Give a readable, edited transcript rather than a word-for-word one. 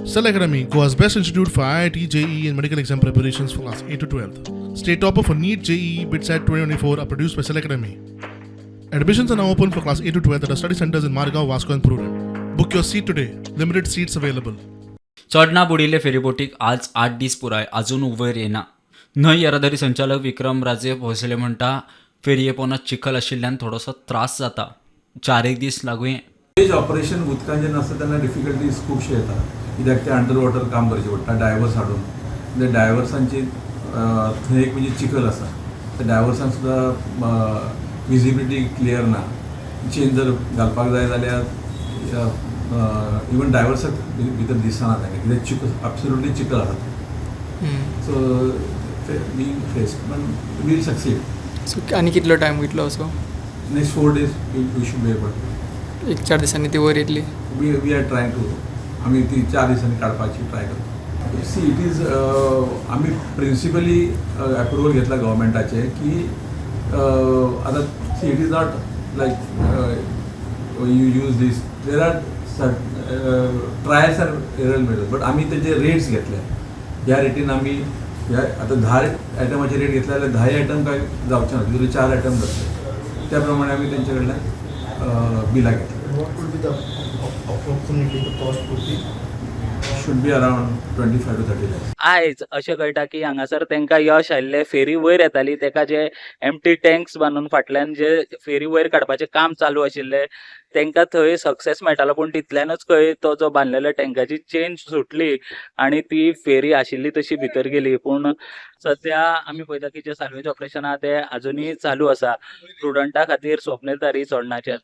Cell Academy, Goa's best institute for IIT, JEE, and medical exam preparations for class 8 to 12. State topper for NEET, JEE, BITSAT 2024 are produced by Cell Academy. Admissions are now open for class 8 to 12 at our study centers in Margao, Vasco, and Prudent. Book your seat today. Limited seats available. चोडणा बुडिल्ले फेरीबोटीक आज 8 दीस पुराय अजून वयर येना. न्हंय येरादारी संचालक विक्रम राजे भोसले म्हणटा, फेरये पोंदा चिखल आशिल्ल्यान थोडोसो त्रास जाता, 4 एक दीस लागुये. तेज ऑपरेशन उदकान जेन्ना आसता तेन्ना डिफिकल्टीज खुबशे येता, कित्याक ते अंडर वॉटर काम करचें पडटा डायवर्स हाडून. ते डायवर्सांची थंय एक म्हणजे चिखल आसा, त्या डायवर्सांक सुद्दां विजिबिलिटी क्लियर ना. चेन जर घालपाक जाय जाल्यार इवन डायवर्साक भितर दिसना तांकां, कित्याक चिखल, एब्सोल्युटली चिखल आसा. सो we face, पण वील सक्सीड. सो आनी कितलो टायम वयतलो असो? Next 4 days we should be able. एक 4 दिसांनी ती वयर येतली? We are trying to, आमी ती 4 दिसांनी काडपाची ट्राय करता. सी, it is, आमी प्रिन्सिपली अप्रुवल घेतला गव्हर्मेंटाचे की आतां, see, it is not like you use this, there are trials and error method, but आमी तेजे रेट्स घेतले. ह्या रेटीन आमी ह्या आतां 10 आयटमाचे रेट घेतले जाल्यार 10 आयटम काय जावचे ना, तितूंतले चार आयटम जातले. त्या प्रमाणे आमी तेंचे कडल्यान बिलां घेतली. What would be the approximately the cost would be? Should be around 25 to 30 lakhs. आयज अशें कळटा की हांगासर तांकां यश आयिल्लें. फेरी वयर येताली तेका जे एम्प्टी टँक्स बांदून फाटल्यान जे फेरी वयर काडपाचें काम चालू आशिल्लें, तांकां थंय सक्सेस मेळटालो, पूण तितल्यानूच खंय तो जो बांदलेल्या टँकाची चेन सुटली आनी ती फेरी आशिल्ली तशी भितर गेली. पूण सद्या आमी पळयता की जे साल्वेज ऑपरेशन आहा तें अजुनूय चालू आसा. प्रुडंटा खातीर स्वप्नील तारी, चोडणाचेर.